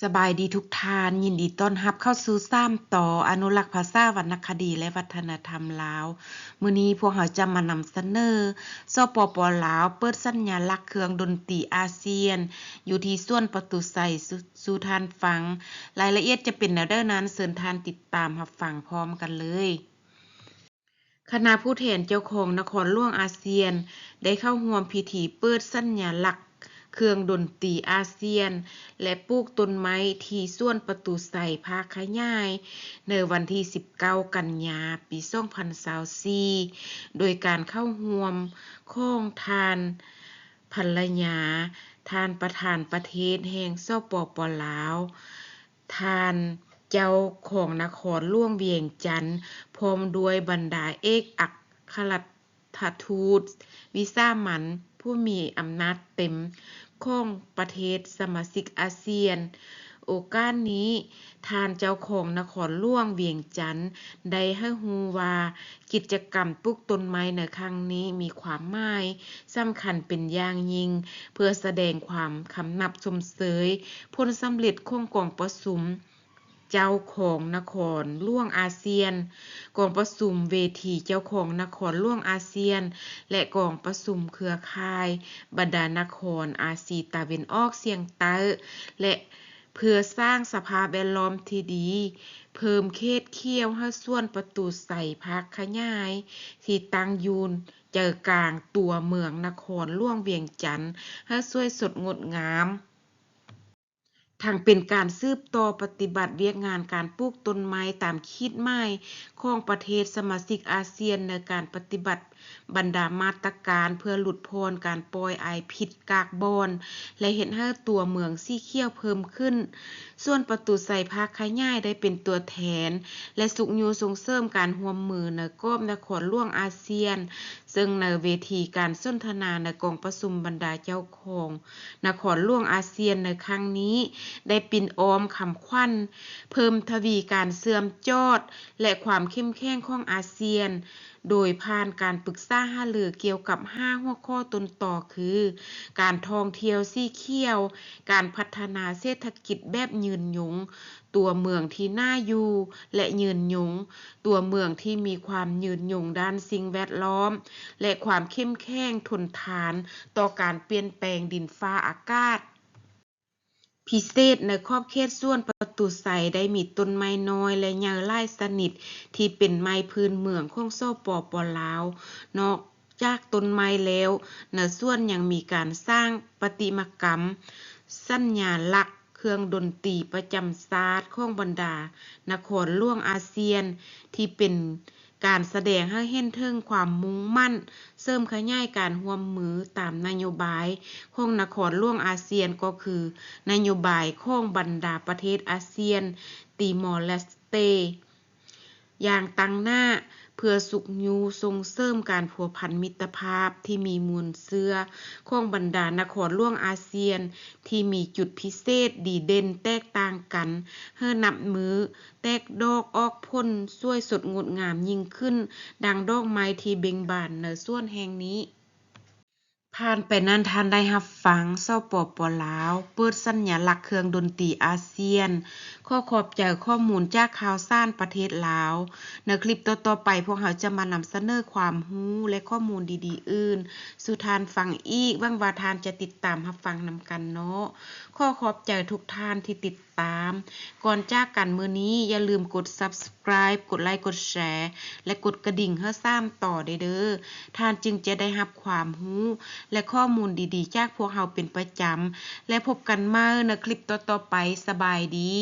ສະບາຍດີທຸກທ່ານ, ຍິນດີຕ້ອນຮັບເຂົ້າສູ່ສາມຕໍ່ ອະນຸລັກພາສາ, ວັນນະຄະດີ ແລະ ວັດທະນະທຳລາວ. ມື້ນີ້ພວກເຮົາຈະມານຳສະເໜີ ສປປ ລາວ ເປີດສັນຍາລັກເຄື່ອງດົນຕີອາຊຽນ ຢູ່ທີ່ສວນປະຕູໄຊ ສູ່ ສູ່ທ່ານຟັງ. ລາຍລະອຽດຈະເປັນແນວໃດນັ້ນ, ເຊີນທ່ານຕິດຕາມຮັບຟັງພ້ອມກັນເລີຍ. ຄະນະຜູ້ແທນເຈົ້າຄອງນະຄອນຫຼວງອາຊຽນ ໄດ້ເຂົ້າຮ່ວມພິທີເປີດສັນຍາລັກເຄື່ອງດົນຕີອາຊຽນ ແລະ ປູກຕົ້ນໄມ້ທີ່ສວນປະຕູໄຊພາກຂະຫຍາຍ ໃນວັນທີສິບເກົ້າ ກັນຍາ ປີສອງພັນຊາວສີ່ ໂດຍການເຂົ້າຮ່ວມຂອງທ່ານພັນລະຍາ ທ່ານປະທານປະເທດແຫ່ງ ສປປ ລາວ, ທ່ານເຈົ້າຄອງນະຄອນຫຼວງວຽງຈັນ ພ້ອມດ້ວຍບັນດາເອກອັກຄະລັດຖະທູດວິສາມັນ ຜູ້ມີອຳນາດເຕັມຂອງປະເທດສະມາຊິກອາຊຽນ. ໂອກາດນີ້, ທ່ານເຈົ້າຄອງນະຄອນຫຼວງວຽງຈັນ ໄດ້ໃຫ້ຮູ້ວ່າ ກິດຈະກຳປູກຕົ້ນໄມ້ໃນຄັ້ງນີ້ມີຄວາມໝາຍສຳຄັນເປັນຢ່າງຍິ່ງ ເພື່ອສະແດງຄວາມຄຳນັບຊົມເຊີຍຜົນສຳເລັດຂອງກອງປະຊຸມເຈົ້າຄອງນະຄອນຫຼວງອາຊຽນ, ກອງປະຊຸມເວທີເຈົ້າຄອງນະຄອນຫຼວງອາຊຽນ ແລະ ກອງປະຊຸມເຄືອຂ່າຍບັນດານະຄອນອາຊີຕາເວັນອອກສຽງໃຕ້ ແລະ ເພື່ອສ້າງສະພາບແວດລ້ອມທີ່ດີ, ເພີ່ມເຂດຂຽວໃຫ້ສວນປະຕູໄຊພາກຂະຫຍາຍ ທີ່ຕັ້ງຢູ່ໃຈກາງຕົວເມືອງນະຄອນຫຼວງວຽງຈັນ ໃຫ້ສວຍສົດງົດງາມ, ທັງເປັນການສືບຕໍ່ປະຕິບັດວຽກງານການປູກຕົ້ນໄມ້ຕາມຂີດໝາຍຂອງປະເທດສະມາຊິກອາຊຽນ ໃນການປະຕິບັດ ບັນດາມາດຕະການເພື່ອຫຼຸດຜ່ອນການປ່ອຍອາຍພິດກາກບອນ ແລະ ເຮັດໃຫ້ຕົວເມືອງສີຂຽວເພີ່ມຂຶ້ນ. ສວນປະຕູໄຊພາກຂະຫຍາຍໄດ້ເປັນຕົວແທນ ແລະ ຊຸກຍູ້ສົ່ງເສີມການຮ່ວມມືໃນກອບນະຄອນຫຼວງອາຊຽນ, ເຊິ່ງໃນເວທີການສົນທະນາໃນກອງປະຊຸມບັນດາເຈົ້າຄອງນະຄອນຫຼວງອາຊຽນໃນຄັ້ງນີ້ ໄດ້ປິ່ນອ້ອມຄຳຂວັນ ເພີ່ມທະວີການເຊື່ອມຈອດ ແລະ ຄວາມເຂັ້ມແຂງຂອງອາຊຽນ ໂດຍຜ່ານການປຶກສາຫາລືກ່ຽວກັບຫ້າຫົວຂໍ້ຕົ້ນຕໍຄື ການທ່ອງທ່ຽວສີຂຽວ, ການພັດທະນາເສດຖະກິດແບບຍືນຍົງ, ຕົວເມືອງທີ່ໜ້າຢູ່ ແລະ ຍືນຍົງ, ຕົວເມືອງທີ່ມີຄວາມຍືນຍົງດ້ານສິ່ງແວດລ້ອມ ແລະ ຄວາມເຂັ້ມແຂງທົນທານຕໍ່ການປ່ຽນແປງດິນຟ້າອາກາດ. ພິເສດໃນຂອບເຂດສວນປະຕູໄຊໄດ້ມີຕົ້ນໄມ້ນ້ອຍ ແລະ ໃຫຍ່ຫຼາຍຊະນິດທີ່ເປັນໄມ້ພື້ນເມືອງຂອງ ສປປ ລາວ. ນອກຈາກຕົ້ນໄມ້ແລ້ວ, ໃນສວນຍັງມີການສ້າງປະຕິມາກຳ ສັນຍາລັກເຄື່ອງດົນຕີປະຈຳຊາດຂອງບັນດານະຄອນຫຼວງອາຊຽນ ທີ່ເປັນ ການສະແດງໃຫ້ເຫັນເຖິງຄວາມມຸ່ງໝັ້ນເສີມຂະຫຍາຍການຮ່ວມມືຕາມນະໂຍບາຍຂອງນະຄອນຫຼວງອາຊຽນ ກໍຄືນະໂຍບາຍຂອງບັນດາປະເທດອາຊຽນ ຕີມໍເລສເຕ ຢ່າງຕັ້ງໜ້າ ເພື່ອຊຸກຍູ້ສົ່ງເສີມການພົວພັນມິດຕະພາບທີ່ມີມູນເຊື້ອຂອງບັນດານະຄອນຫຼວງອາຊຽນ ທີ່ມີຈຸດພິເສດດີເດັ່ນແຕກຕ່າງກັນ ໃຫ້ນັບມື້ແຕກດອກອອກຜົນສວຍສົດງົດງາມຍິ່ງຂຶ້ນ ດັ່ງດອກໄມ້ທີ່ເບັ່ງບານໃນສວນແຫ່ງນີ້. ຜ່ານໄປນັ້ນທ່ານໄດ້ຮັບຟັງ ສປປ ລາວ ເປີດສັນຍາລັກເຄື່ອງດົນຕີອາຊຽນ. ຂໍຂອບໃຈຂໍ້ມູນຈາກຂ່າວສານປະເທດລາວ. ໃນຄລິບຕໍ່ໆໄປ ພວກເຮົາຈະມານຳສະເໜີຄວາມຮູ້ ແລະ ຂໍ້ມູນດີໆອື່ນສູ່ທ່ານຟັງອີກ. ຫວັງວ່າທ່ານຈະຕິດຕາມຮັບຟັງນຳກັນເນາະ. ຂໍຂອບໃຈທຸກທ່ານທີ່ຕິດຕາມ. ກ່ອນຈາກກັນມື້ນີ້, ຢ່າລືມກົດ Subscribe ກົດໄລ, ກົດແຊ ແລະ ກົດກະດິ່ງໃຫ້ສາມຕໍ່ໄດ້ເດີ້. ທ່ານຈຶ່ງຈະໄດ້ຮັບຄວາມຮູ້ ແລະ ຂໍ້ມູນດີໆຈາກພວກເຮົາເປັນປະຈຳ. ແລະ ພົບກັນໃໝ່ໃນຄລິບຕໍ່ໆໄປ. ສະບາຍດີ.